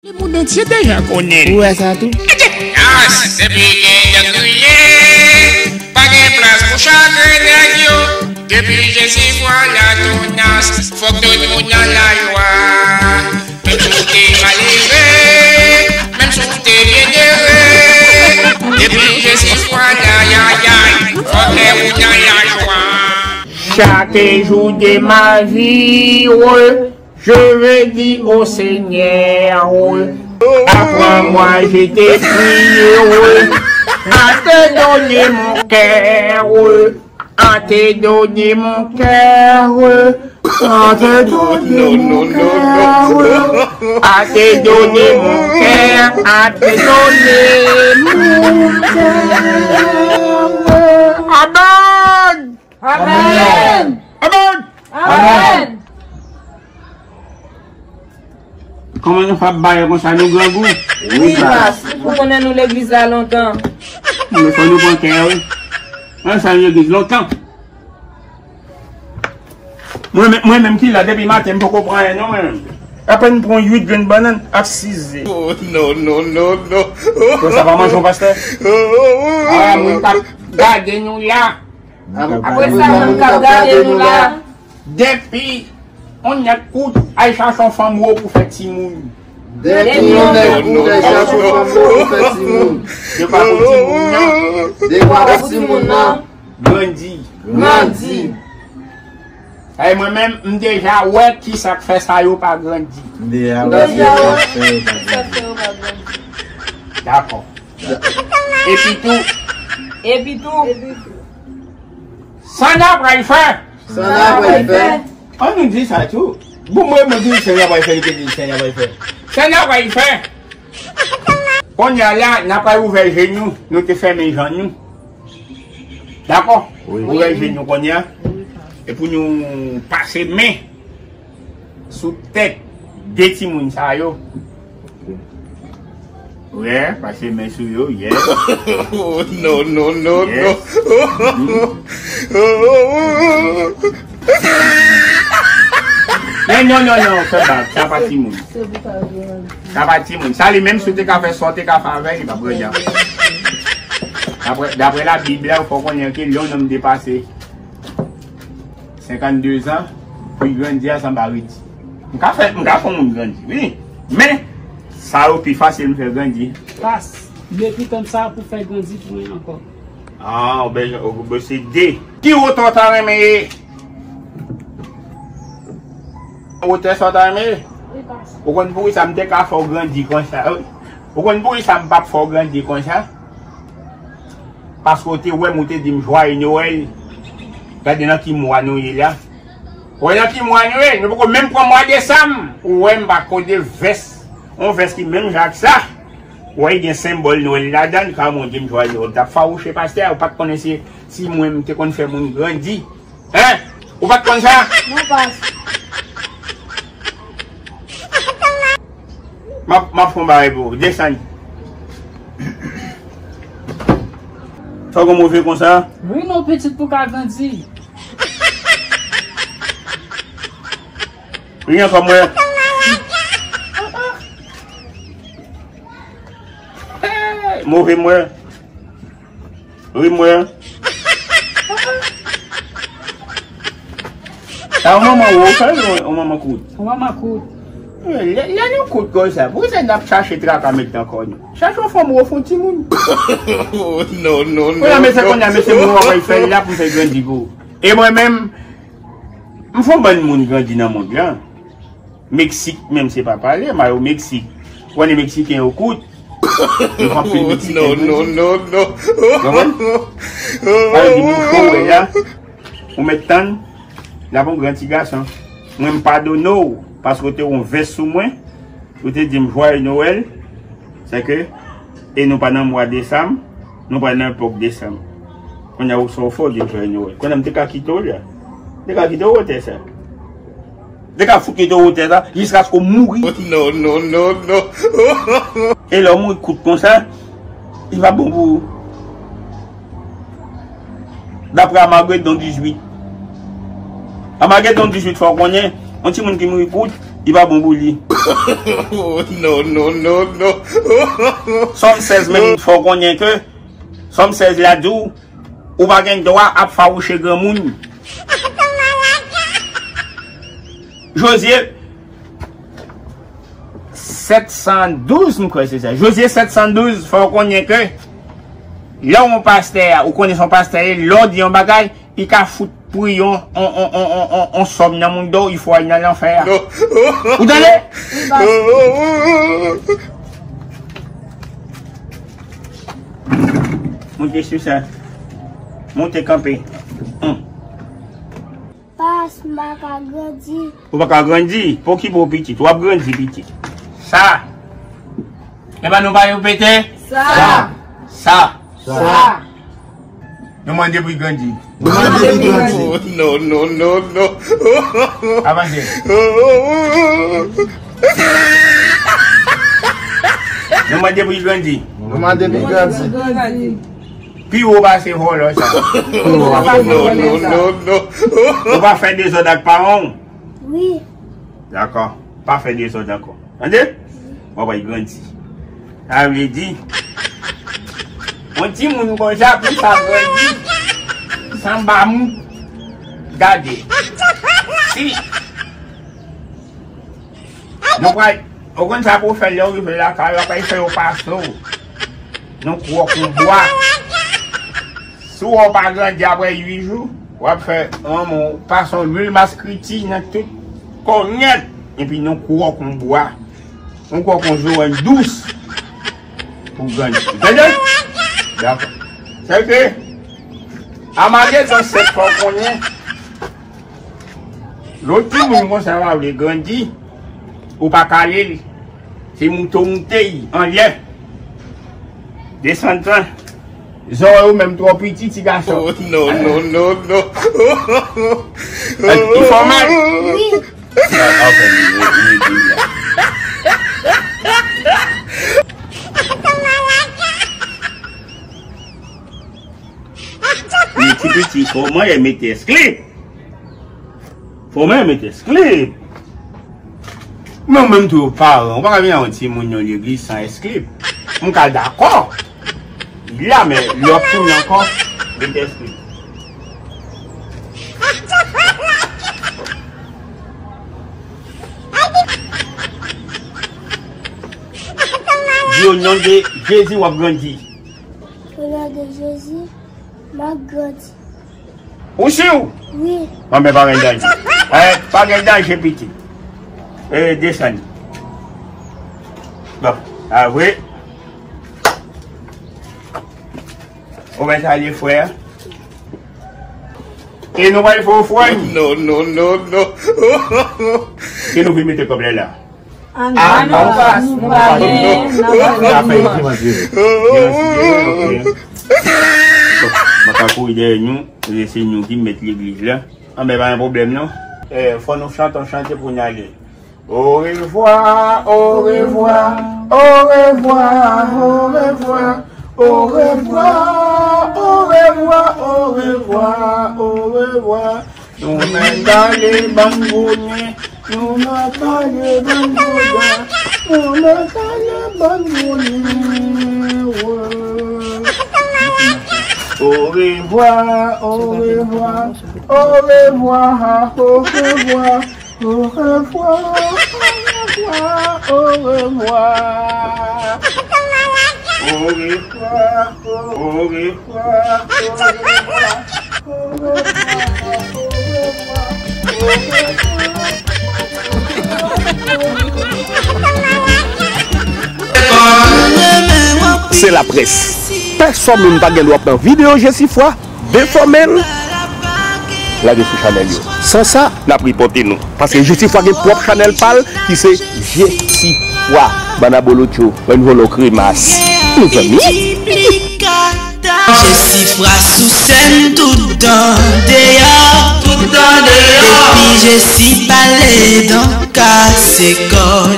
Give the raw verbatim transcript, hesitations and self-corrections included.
Lemonn antye deja konnen. Ou wè sa tou? Yas, depi gen yas kriye, pa gen plas pou chagren nèg yo. Depi Jezi vwala Tonas, fòk tout moun nan lajwa. Menm si w te malere, menm si w te byenere, depi Jezi vwala, yayay, fòk lè ou nan lajwa. Chaque jour de ma vie, oh, je vais dire au Seigneur, apprends-moi, je te prie, à te donner mon cœur, à te donner mon cœur, à te donner mon cœur, à te donner mon cœur, à te donner mon cœur. Amen. Amen. Amen. Amen. Kòman nou fap bay konsa, nou grangou? Wi, pas. Ou konnen nou legliz la lontan. Men fò nou pran kè, wi. Ann sa legliz lontan. Mwen menm, mwen menm ki la depi maten, m poko pran anyen non, mwen menm. Apèn pran uit grenn bannann ak sis ze. Oh, non, non, non, non. Bon, sa pa manje yon pastè? Ah, moun k ap gade nou la. Apre sa, moun k ap gade nou la. Depi yon nèg kout, al chache yon fanm wo pou fè timoun. Depi yon nèg kout, al chache yon fanm wo pou fè timoun. Dekwa pou timoun nan. Dekwa pou timoun nan. Grandi. Grandi. Ay, mwen menm, m deja wè kisa k fè sa yo pa grandi. M deja wè kisa k fè yo pa grandi. Dakò. Epi tou. Epi tou. Sa n ap pral fè. Sa n ap pral fè. An nou di sa tou. Bon, mwen, mwen di sa n ap pral fè, li te di sa n ap pral fè. Sa n ap pral fè. Kounye a la, n ap pral ouvè je nou, nou te fèmen jan nou. Dakò? Wi. Ouvè je nou kounye a. E pou nou pase men sou tèt de timoun sa yo. Wi, pase men sou yo, yes. Oh, non, non, non, non. Yes. Non, non, non, non, fè bak, sa pa timoun. Sa pa timoun. Sa li menm si w te ka fè sa w te ka fè avè l, li p ap grandi ankò. Daprè, daprè Labib la, fò w konnen ke lè yon nonm depase senkannde zan, pou l grandi a sanba redi. M ka fè, m ka fè yon moun grandi, wi. Men, sa yo pi fasil m fè grandi. Pas, depi tann sa pou fè grandi pou mwen ankò. Ah, ou bezwen, ou bezwen de. Ki wotè w ta renmen ye? Wotè sa w ta renmen ye? Ou konn poukisa m te ka fè w grandi konsa? Ou konn poukisa m p ap fè w grandi konsa? Paske w te wè m, ou te di m, "Jwaye Nwèl." Gade nan ki mwa nou ye la. Ou wè nan ki mwa nou ye? Nou poko menm pran mwa desanm. Ou wè m pa kote vès. Yon vès ki menm jan ak sa. Ou wè, gen senbòl Nwèl ladan l, kòman w di m, "Jwaye Nwèl." W t ap fawouche pastè a, ou pa t konnen se, si mwen m te konn fè moun grandi. Hein? Ou pa t konn sa? Non, pas. M ap, m ap fè yon bagay pou ou. Desann. Sa w gen move konsa? Wi, non, pitit pou ka grandi. Ri ankò, m wè. Hey, move, m wè. Ri, m wè. Sa yon manman wo, sa yon, yon manman kout. Yon manman kout. Lè, lè nou kout konsa, poukisa n ap chache traka met nan kò nou? Chache yon fanm wo, fè yon timoun. Oh, non, non, non. Kounye a, mesye, kounye a, mesye, mwen wè fè l la pou m fè grandi pou ou. E mwen menm, m fè yon bann moun grandi nan mond lan. Meksik, menm se pa pale, m al o Meksik. Ou konnen Meksiken yo kout. Yo fè anpil Meksiken grandi. Non, non, non, non. Konprann? Sa vle di bouch ou wè la, ou mèt tann, l ap yon gran ti gason. Mwen, m padone w, paske w te yon vès sou mwen, ou te di m, "Jwaye Nwèl." Sèke, e nou pa nan mwa desanm, nou pa nan epòk desanm. Kounye a, ou sa w fè w di m Jwaye Nwèl. Kounye a, m te ka kite w la. M te ka kite w wotè sa. M te ka fout kite w wotè sa, jiskaske w mouri. Non, non, non, non. E lè w mouri kout konsa, li pa bon pou ou. Daprè Amagedon dizuit. Amagedon dizuit fè w konnen, yon timoun ki mouri kout, Li pa bon pou li. Non, non, non, non. Sòm sèz menm fè w konnen ke Sòm sèz la di w, ou pa gen dwa ap fawouche granmoun. Jozye sèt san douz, m kwè se sa. Jozye sèt san douz fè w konnen ke lè w yon pastè a, ou konnen se yon pastè, lè w di yon bagay, li ka fout pri yon, on, on, on, on, on, on sòm nan moun do, il faut aller nan lanfè a. Ou tande? Monte sou sa. Monte kanpe. Hum. Pas, m pa ka grandi. Ou pa ka grandi? Pokipe w pitit. W ap grandi pitit. Sa. Epa nou pa repete? Sa. Sa. Sa. Nou mande pou l grandi. Nou mande pou l grandi. Non, non, non, non. Avanse. Nou mande pou l grandi. Nou mande pou l grandi. Pi wo pase vòlò sa. Non, non, non, non. Ou pa fè dezòd ak paran w? Wi. Dakò. Pa fè dezòd ankò. Tande? W ap wè l grandi. Sa vle di, yon timoun konsa, pou sa grandi, sanba mou. Gade. Si nou pral, ou konn sa pou w fè lè w rive lakay, w ap fè yo pase w nan kou w ak yon bwa. Si w wè w pa grandi apre uit jou, w ap fè manman w pase yon lwil maskriti nan tout kò w nèt, epi nan kou w ak yon bwa. Yon kò w ak yon zowèn dous pou grandi. Tande? Dakò. Sèke, Amagedon sèt fè w konnen, lòt timoun konsa pa vle grandi, ou pa kale l. Se moute w moute l anlè. Desann tan. Zòrèy ou menm twò piti, ti gason. Oh, non, non, non, non. Li fè w mal? Wi. Ah, ok, li, li, li, li. Li ti piti, fò w manyen mete esklip. Fò w manyen mete esklip. Men ou menm tou, paran, ou pa ka vin ak yon timoun nan legliz san esklip. M ka dakò. Li la, men lè w ap tounen ankò, mete esklip. Di o non de Jezi, w ap grandi. O non de Jezi, m ap grandi. Ou si w? Wi. Bon, men pa gen danje. Eh, pa gen danje, pitit. Eh, desann. Bon, a vre. Ou mèt ale, frè. E nou pral fè ofrann. Non, non, non, non. E nou vin mete kòb la la. An nou pas, nou pa gen, n ap fè yon ti manje. Mwen ka kouri dèyè nou, se nou ki mèt legliz la. Anben, pa gen pwoblèm non. Eh, fò nou chante yon chante pou n ale. Orevwa, orevwa, orevwa, orevwa. Orevwa, orevwa, orevwa, orevwa. Nou mèt ale bann bonè, nou mèt ale bann bonè, nou mèt ale bann bonè. Orevwa, orevwa, orevwa, orevwa. Orevwa, orevwa, orevwa. Orevwa, orevwa, orevwa. Se laprès. Pèsòn moun pa gen dwa pran videyo Jesifwa, defòme l, lage sou chanèl yo. San sa, n ap ripòte nou. Paske Jesifwa gen pwòp chanèl pa l ki se Jesifwa. Bann abolotcho, bann vòlò kremas. Mezanmi. Jesifwa sou sèn toutan deyò. Toutan deyò. Depi Jesi pale dan kase kò.